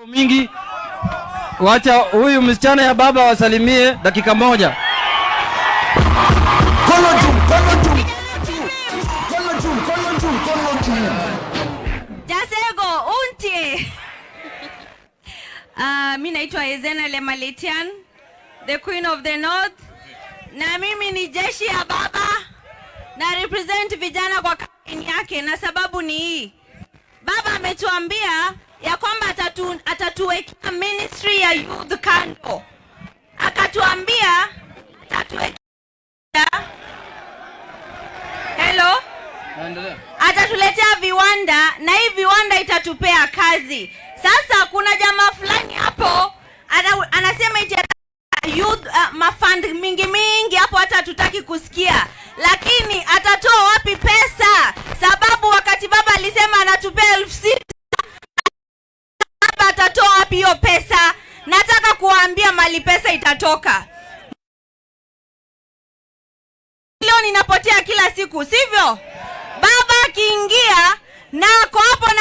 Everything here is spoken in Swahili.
Mingi, wacha huyu msichana ya baba wasalimie dakika moja. Mkono juu, mkono juu, mkono juu, mkono juu, mkono juu. Jasego untie. Mi naitwa Ezena Lemaletian, the Queen of the North, na mimi ni jeshi ya baba na represent vijana kwa kampeni yake, na sababu ni hii: baba ametuambia ya kwamba atatuwekea ministry ya youth kando, akatuambia atatuwekea. Hello, atatuletea viwanda na hii viwanda itatupea kazi. Sasa kuna jamaa fulani hapo anasema eti youth mafund mingi mingi hapo hata hatutaki kusikia, lakini atatoa wapi pesa? Sababu wakati baba alisema anatupea 6,000, baba atatoa wapi hiyo pesa? Nataka kuwaambia mali pesa itatoka. Milioni inapotea kila siku, sivyo? Baba akiingia na ako hapo na